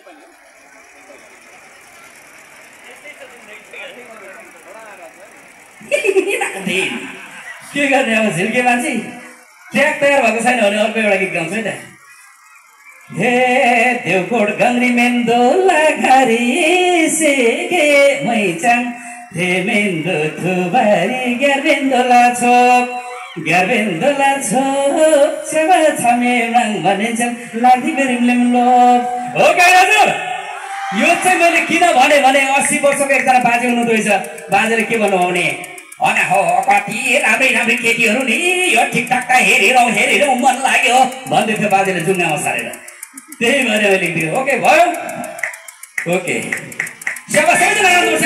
के गर्ने अब झिल्के मान्छे ट्र्याक तयार भएको छैन भने अर्को एउटा गीत गाउँछु है त हे देवकोट गङ्ग्री मेन्दोला घरी सेके मैचाङ हे मेन्दो थुबारी ग्यारबेन्दोला छेवा छामे रङ भनिन्छ लाठी बेरिमलेम लोप हो गाइराजु यो चाहिँ मैले किन भने 80 वर्षको एकजना बाजे हुनुहुँदो रहेछ बाजेले के भन्नुभयो भने हो कति राम्रै केटीहरू नि यो ठिकठाक हेरिरहँ मन लाग्यो भन्दै थियो बाजेले जुङ्गामा सारेर त्यही भएर मैले लेखिदिएँ ओके भयो ओके सेवा सबैजना राम्रो छ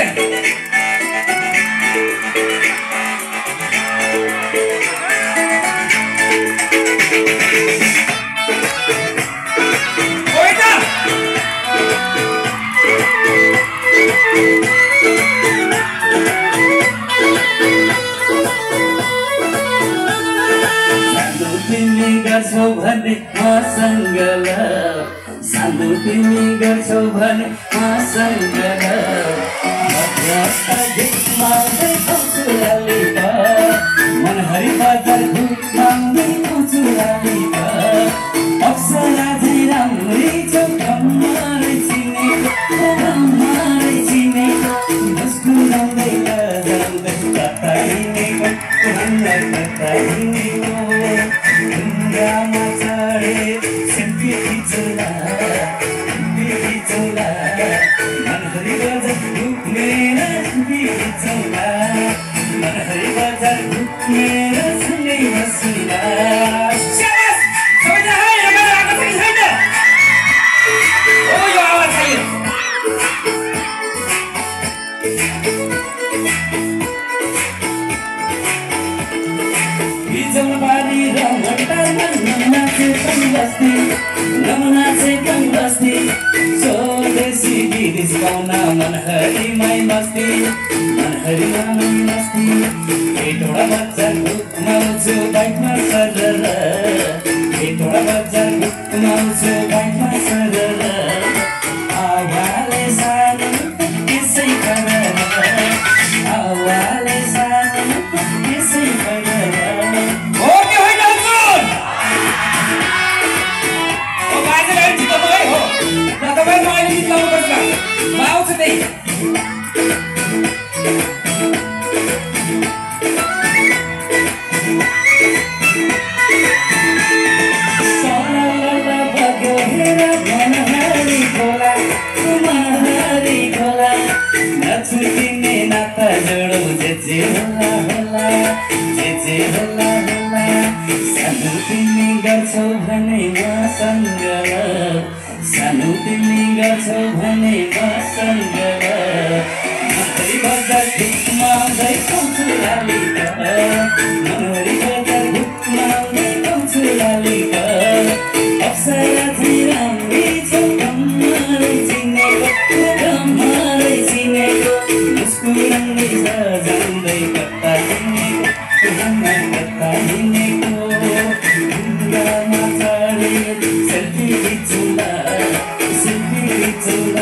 गर्छौ भने मसँग सानो तिमी गर्छौ भने मसँग मनहरी बजार घुमाउँदै आउँछु अप्सरा चाहिँ राम्रै छौ कम्मरै चिनेको मुस्कुराउँदै जाँदै कता हिँडेको ढुङ्गामा चढे सेल्फी खिचौला मनहरी बजार घुमेर खिचौला मनहरी बजार घुमेर सँगै बसौला स्वदेशी गिरिज गाउन मनहरीमै मस्ती एटोडा बजार घुमाउँछु बाइकमा सरेर एटोडा बजार घुमाउँछु बाइकमा सरेर आवाले सानो त्यसै गरेर आवाले सानो त्यसै गरेर सानो तिमी गर्छौ भने मसँग मनहरी बजार घुमाउँदै आउँछु मनहरी बजार घुमाउँदै आउँछु अप्सरा चाहिँ राम्रै छौ कम्मरै चिनेको मुस्कुराउँदै जाँदै कता हिँडेको ढुङ्गामा चढे सेल्फी खिचौला